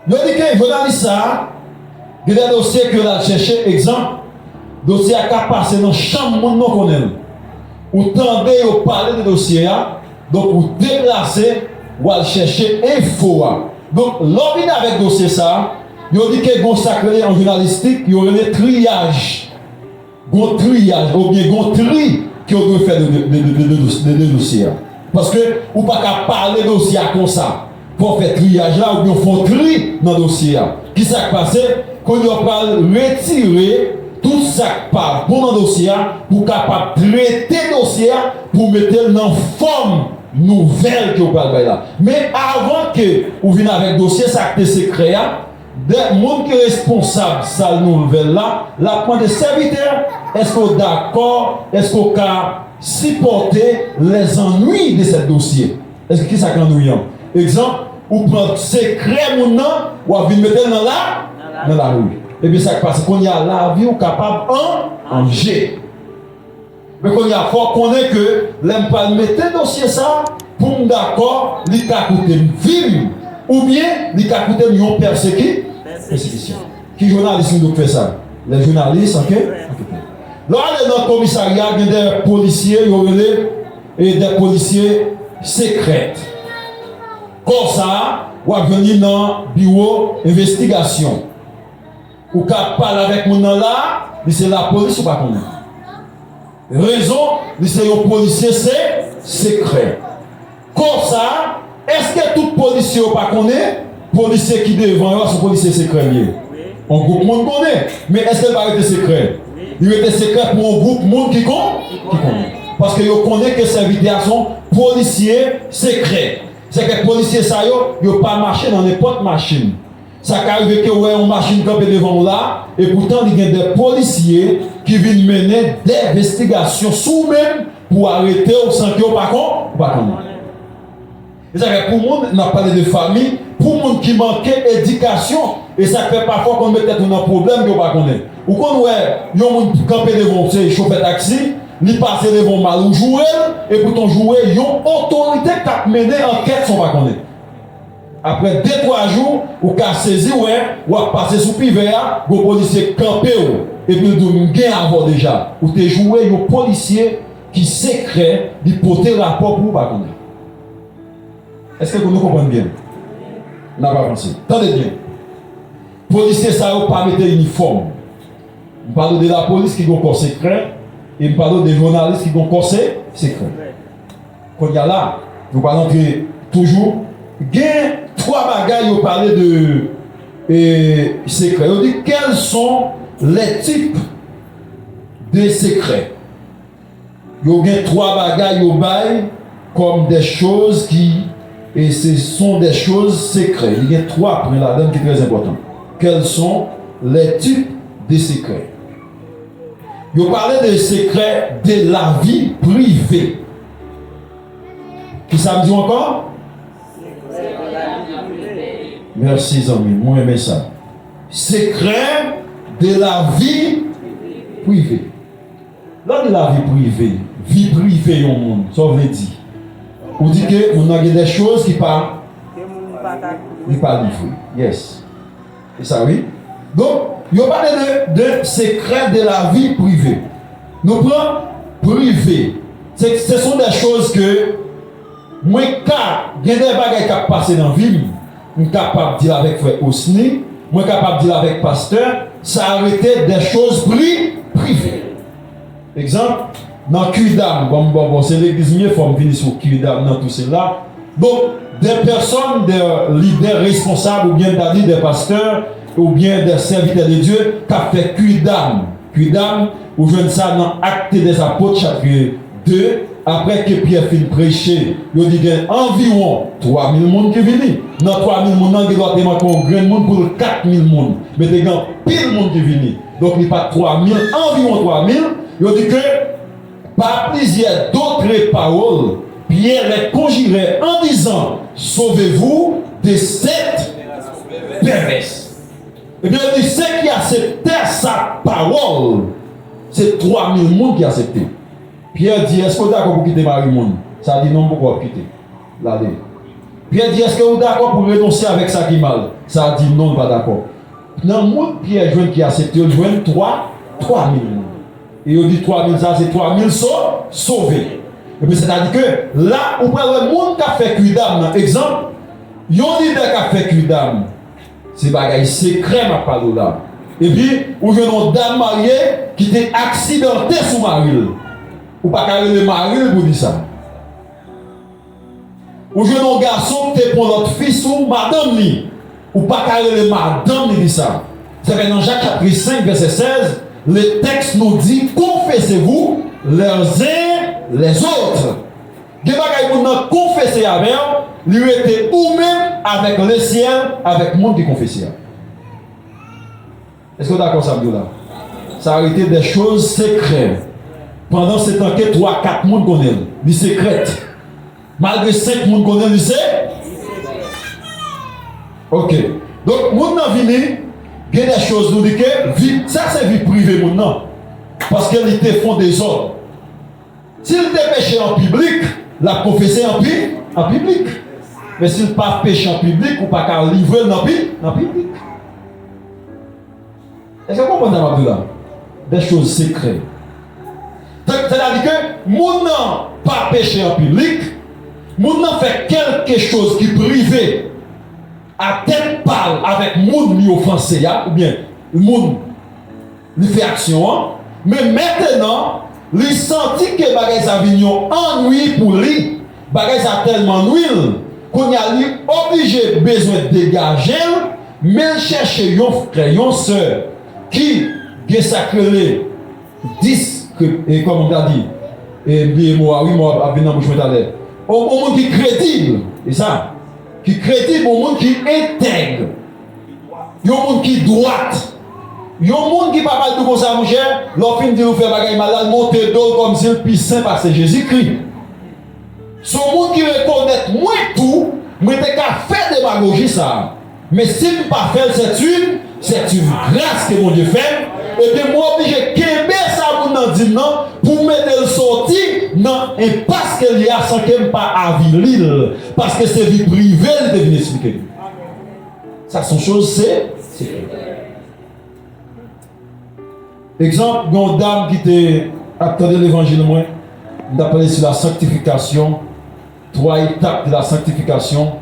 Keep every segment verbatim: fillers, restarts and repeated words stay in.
Yo di ke jounalis sa a, gen de dosye ke l al chèche, egzanp, dosye a ka pase nan chanm moun nou konnen l. Ou tande yo pale de dosye a, donk ou deplase, w al chèche enfo a. Donk, lè w vin avèk dosye sa a, yo di ke gon sa k rele an jounalistik, yo rele triyaj. Gon triyaj, oubyen gon tri ke w dwe fè de, de, de dosye a. Paske ou pa ka pale dosye a konsa. Fò w fè triyaj la, oubyen w fè yon tri nan dosye a. Kisa k pase? Kounye a w pral retire tout sa k pa bon nan dosye a pou w kapab trete dosye a, pou w mete l nan fòm nouvèl ke w pral bay la. Men avan ke ou vin avèk dosye sa k te sekrè a, de, moun ki responsab sal nouvèl la, l ap mande, sèvitè, èske w dakò, èske w ka sipòte lèzannui de sèt dosye? Èske kisa k annwiyan? Egzanp, ou pran sekrè moun nan, w ap vin mete l nan la, nan lari. Ebyen sa k pase, kounye a lavi w kapab an, an danje. Men kounye a, fò w konnen ke lè m pral mete dosye sa a, pou m dakò, li ka koute m vi m, oubyen li ka koute m yon pèseki-, pèsekisyon. Ki jounalis ki dwe fè sa? Lè jounalis, ok? Ok. Lè w ale nan komisarya, gen de polisye, yo rele, e de polisye sekrè. Kò sa a, w ap jwenn li nan biwo envestigasyon. Ou ka pale avèk moun nan la, li se lapolis ou pa konnen. Rezon, li se yon polisye se, sekrè. Kò sa a, èske tout polisye yo pa konnen? Polisye ki devan yo a se polisye sekrè li ye. Yon gwoup moun konnen, men èske l pa rete sekrè? Li rete sekrè pou yon gwoup moun ki kon, ki konnen. Paske yo konnen ke sèvitè a se yon polisye sekrè. Se ke polisye sa yo, yo pa mache nan nenpòt machin. Sa ka rive ke w wè yon machin kanpe devan w la, epoutan li gen de polisye ki vin mennen de envestigasyon sou ou menm pou arete w san ke w pa kon, ou pa konnen. E sa fè pou moun, n ap pale de fanmi, pou moun ki manke edikasyon, e sa k fè pafwa w konn met tèt ou nan pwoblèm ke w pa konnen. Ou konn wè yon moun kanpe devan w, se chofè taksi, li pase devan w mal, ou joure l, epoutan w joure yon otorite k ap mennen ankèt san w pa konnen. Apre de, twa jou, ou ka sezi wè, w ap pase sou pivè a, gon polisye kanpe w, epi l di w, "M gen avè w deja." Ou te joure yon polisye ki sekrè, li pote rapò pou ou pa konnen. Èske nou konprann byen? N ap avanse. Tande byen. Polisye sa yo pa mete inifòm. M pale w de lapolis ki gen kò sekrè, e m pale w de jounalis ki gen kò se-, sekrè. Kounye a la, nou pral antre toujou. Gen twa bagay yo pale de, e, sekrè. Yo di, quels sont les types de secrets? Yo gen twa bagay yo bay comme des choses qui, et ce sont des choses secrètes. Li gen twa pwen ladan ki trè enpòtan. Quels sont les types de secrets? Yo pale de secret de la vie privée. Kisa m di w ankò? Mèsi, zanmi m, mwen renmen sa. Secret de la vie privée. Lè w di lavi prive, vi prive yon moun, sa w vle di? Ou di ke moun nan gen de choz ki pa, li pa livre. Yes. Se sa, wi. Donk, yo pale de, de secret de la vie privée. Nou pran prive. Se, ce sont des choses que mwen ka, gen de bagay k ap pase nan vi m, m kapab di l avèk frè Osni, mwen kapab di l avèk pastè, sa rete de choz pri-, prive. Egzanp, nan Quidam, bon, bon, bon, se legliz m ye, fò m vini sou Quidam nan tou se la. Donk, de pèsòn, de lidè responsab oubyen ta di de pastè oubyen de sèvitè de Dye k ap fè Quidam. Quidam, ou jwenn sa nan Actes des Apôtres, chapit de, apre ke Pyè fin preche, yo di gen anviwon twa mil moun ki vini. Nan twa mil moun nan, gen dwa te manke yon grenn moun pou l kat mil moun. Men te gen anpil moun ki vini. Donk, li pa t twa mil, anviwon twa mil. Yo di ke, par plusieurs d'autres paroles, Pierre les conjurait en disant, Sauvez-vous de cette perverse. Ebyen, li di, ceux qui acceptaient sa parole, se twa mil moun ki aksepte. Pyè di, èske w dakò pou kite mari moun? Sa di, non, m poko ap kite. L ale. Pyè di, èske w dakò pou renonse avèk sa ki mal? Sa di non, l pa dakò. Nan moun Pyè jwenn ki aksepte yo, l jwenn twa, twa mil moun. E yo di twa mil sa, se twa mil so, sove. Ebyen, sètadi ke la, ou pral wè moun k ap fè kwidam nan. Egzanp, yon lidè k ap fè kwidam. Se bagay sekrè m ap pale w la. Epi, ou jwenn yon dam marye ki te aksidante sou mari l. Ou pa ka rele mari l pou di sa. Ou jwenn yon gason ki te pran lòt fi sou madanm li. Ou pa ka rele madanm li di sa. Sa fè nan Jak chapit senk, vèsè sèz, le tèks nou di, confessez-vous les uns les autres. Gen bagay moun nan konfese avè w, li rete ou menm avèk lesyèl, avèk moun ki konfese a. Èske w dakò sa m di w la? Sa rete des choses secrètes. Pandan se tan ke twa, kat moun konnen l, li sekrèt. Malgre senk moun konnen l, li se. Ok. Donk, moun nan vini, gen des choses nou di ke vi, sa se vi prive moun nan. Paske li te fè yon dezòd. Si l te peche an piblik, l ap konfese an pi, an piblik. Men si l pa peche an piblik, ou pa ka livre l nan pi, nan piblik. Èske w konprann sa m ap di w la? Des choses secrètes. Sètadi ke moun nan pa peche an piblik, moun nan fè kèlke choz ki prive a tèt pa l avèk moun li ofanse a, oubyen moun li fè aksyon an, men mentenan, li santi ke bagay sa vin yon annui pou li, bagay sa tèlman nui l, kounye a li oblije bezwen degaje l, men l chèche yon frè, yon sè ki gen sa k rele diskre-, e kòman m ta di, e m bliye mo a, wi, mo a ap vin nan bouch mwen talè. Yon, yon moun ki kredib, e sa, ki kredib, yon moun ki entèg. Yon moun ki dwat. Yon moun ki pa pral di w konsa, monchè, lè w fin di l ou fè bagay mal la, l monte do l kòmsi l pi sen pase Jezikri. Se yon moun ki rekonèt mwen tou, mwen te ka fè demagoji sa a. Men si m pa fè l, c'est une, c'est une grâce ke Bondye fè m, ebyen, mwen oblije kenbe sa moun nan di m nan pou m ede l soti nan enpas ke l ye a san ke m pa avili l. Paske se vi prive l te vin eksplike m. Sa se yon choz se, se. Egzanp, gen yon dam ki te ap tande levanjil mwen, m t ap pale sou la sanctification, twa etap de la sanctification,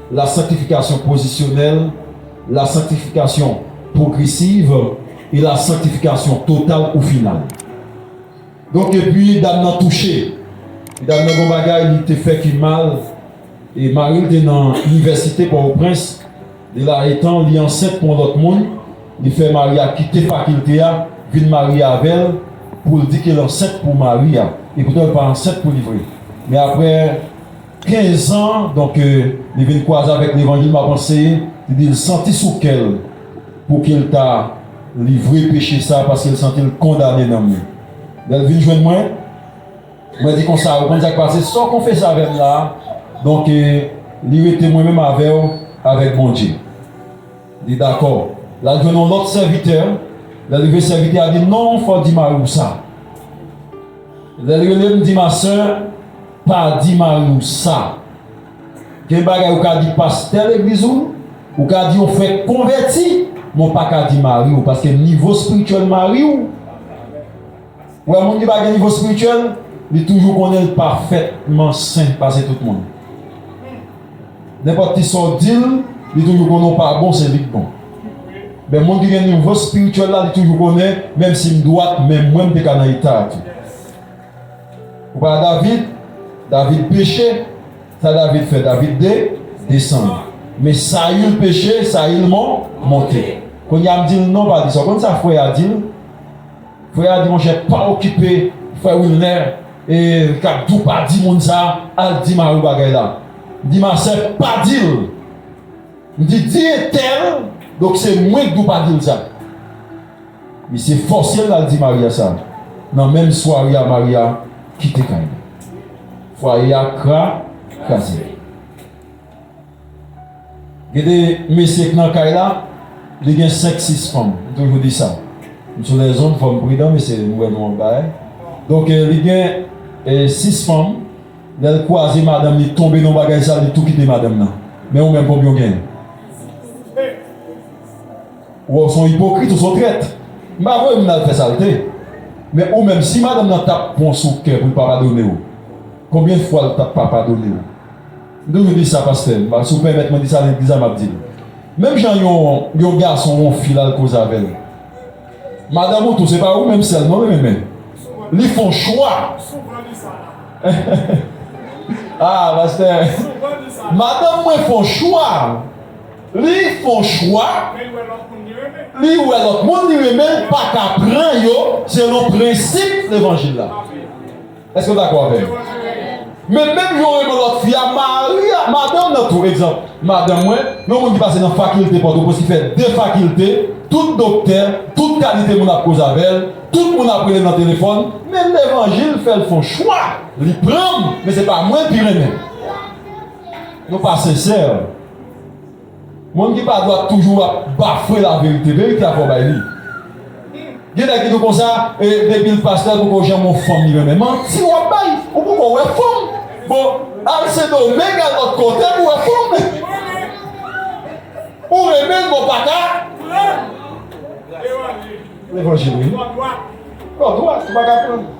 la sanctification posisyonèl, la sanctification progressive et la sanctification totale ou finale. Donk, epi dam nan touche. Dam nan gon bagay li te fè ki mal. E mari l te nan inivèsite Pòtoprens. De la etan, li ansent pou yon lòt moun. Li fè mari a kite fakilte a, vin marye avè l, pou l di ke l ansent pou mari a. Epoutan, l pa ansent pou li vre. Men aprè kenz an, donk, euh, li vin kwaze avèk levanjil m ap anseye, li di l santi sou kè l pou ke l ta livre peche sa, paske l santi l kondane nanm li. Lè l vin jwenn mwen, mwen di konsa, ou konn sa k pase, sa w konfese avè m la a, donk, euh, li rete mwen menm avè w, avèk Bondye. Li dakò. L al jwenn yon lòt sèvitè. Lè l rive, sèvitè a di, non, fò w di mari w sa. Lè l rele m, di, ma sè, pa di mari w sa. Gen bagay ou ka di pastè legliz ou, ou ka di yon frè konvèti, men w pa ka di mari w, paske nivo espirityèl mari w, ou wè, moun ki pa gen nivo espirityèl, li toujou konnen l pafètman sen pase tout moun. Nenpòt ki sa w di l, li toujou konnen w pa bon, se li k bon. Men moun ki gen nivo espirityèl la, li toujou konnen, menm si m dwat, men mwen m te ka nan eta a tou. Ou pa David, David peche, sa David fè, David de, desann. Men Sayil peche, Sayil mon, monte. Kounye a m di l non, pa di sa. Ou konn sa frè a di l? Frè a di, monchè, pa okipe frè Wilner, e, k ap di w pa di moun sa, al di mari w bagay la. M di, ma sè, pa di l. M di, di entèl, donk se mwen k di w pa di l sa. Misye fòse l al di mari a sa. Nan menm sware a, mari a kite kay la. Fwaye a kra-, kraze. Gen de mesye k nan kay la, li gen senk, sis fanm. M toujou di sa. M sou lèzonn, fò m pridan, mesye, m wè nou ap bay. Donk, eh, li gen, eh, sis fanm. Lè l kwaze madanm li tonbe nan bagay sa, li tou kite madanm nan. Men ou menm, konbyen w genyen? Ou wè, ou se yon ipokrit, ou se yon trèt. M pa voye moun al fè salte. Men ou menm, si madanm nan t ap pran w sou kè pou l pa padone w, konbyen fwa l t ap pa padone w? M toujou di sa, pastè. M pa, si w pèmèt mwen di sa nan legliz la, m ap di l. Menm jan yon, yon gason, yon fi l al koze avè l. Madanm ou tou, se pa ou menm sèlman li renmen. Li fè yon chwa. Ah, pastè. Madanm mwen fè yon chwa. Li fè yon chwa. Li wè lòt moun li renmen, pa ka pran yo selon prensip levanjil la. Èske w dakò avè m? Men menm jan w renmen lòt fi a, mari a, madanm nan tou, egzanp, madanm mwen, yon moun ki pase nan fakilte Pòtoprens, ki fè de fakilte, tout doktè, tout kalite moun ap koze avè l, tout moun ap rele nan telefòn, men levanjil fè l fè yon chwa. Li pran m, men se pa mwen l pi renmen. Nou pa sensè. Moun ki pa dwat toujou ap bafwe laverite. Verite a fò w bay li. Gen nèg ki di w konsa, e, depi l pastè, poko janm wè yon fanm li renmen. Manti w ap bay. Ou poko wè fanm. Bon, al Sendomeng, al lòt kote pou wè fanm. Ou renmen l, bon, pa ka. Levanjil, wi. Lòt dwat, ou pa ka pran.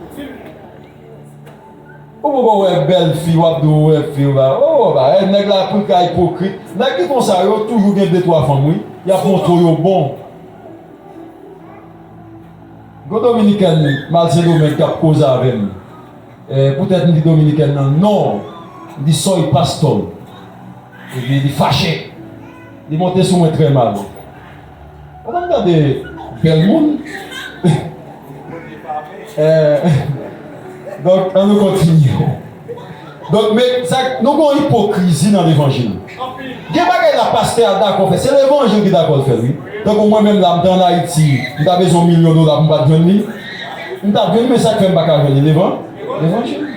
Ou poko wè bèl fi, w ap di w wè fi w la. Oh, ba, eh, nèg la pou ka ipokrit. Nèg ki konsa yo toujou gen de twa fanm, wi. Y ap montre w yo bon. Gon Dominikèn m al Sendomeng k ap koze avè m. Eh, poutèt m di Dominikèn nan, non. M di Soy Pastol. Epi li fache. Li monte sou mwen trè mal. Ou konn tande bèl moun? Eh, donk, ann nou kontinye. Donk, men, sa, nou gon ipokrizi nan levanjil. Gen bagay la, pastè a dakò fè. Se levanjil ki dakò l fè l, wi. Tankou mwen menm la, m te ann Ayiti, m ta bezwen yon milyon dola pou m pa t jwenn li. M t ap jwenn, men sa k fè m pa ka jwenn li? Levan-, levanjil.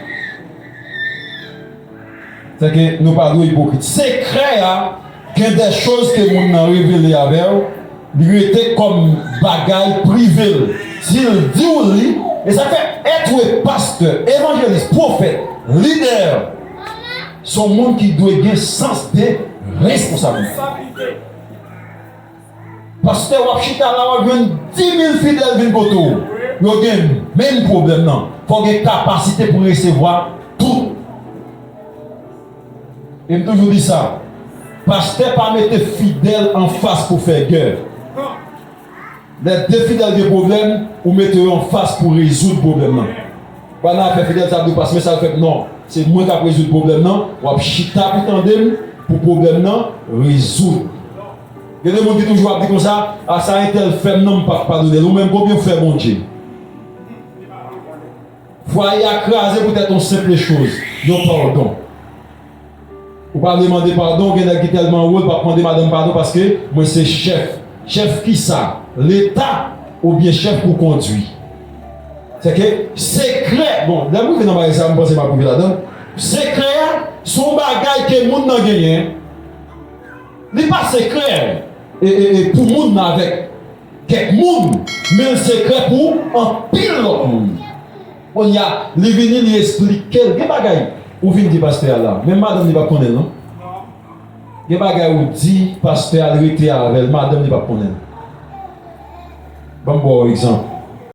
Sèke nou pa dwe ipokrit. Sekrè a, gen de choz ke moun nan revele avè w, li rete kòm bagay prive l. Si l di w li, e sa fè èt ou e pastè, evanjelis, pwofèt, lidè, se yon moun ki dwe gen sans de responsablite. Pastè, w ap chita la, w ap jwenn di mil fidèl vin kote w. Yo gen menm pwoblèm nan. Fò w gen kapasite pou resevwa tout. E m toujou di sa, pastè pa mete fidèl anfas pou fè gè. Lè de fidèl gen pwoblèm, ou mete yo anfas pou rezoud pwoblèm nan. Pa nan afè fidèl sa ap di w, pastè, men sa l fè m, non. Se mwen k ap rezoud pwoblèm nan, w ap chita pou tande m pou pwoblèm nan rezoud. Gen de moun ki toujou ap di konsa, a sa entèl fè m nan, m p ap padone l. Ou menm, konbyen w fè Bondye? Fwaye a kraze poutèt yon senp choz, yon padon. Ou pa vle mande padon, gen nèg ki tèlman wo, l p ap mande madanm padon paske mwen se chèf. Chèf kisa? Leta oubyen chèf pou kondwi? Sèke sekrè, bon, lè m rive nan bagay sa, m panse m ap rive ladan l. Sekrè a, se yon bagay ke moun nan genyen. Li pa sekrè, e, e, e, pou moun nan avèk kèk moun, men l sekrè pou anpil lòt moun. Kounye a, li vini, li esplike l. Gen bagay, ou vin di pastè a la, menm madanm li p ap konnen l, non. Gen bagay ou di pastè a, l rete avè l, madanm li p ap konnen l. Ban m ba w egzanp.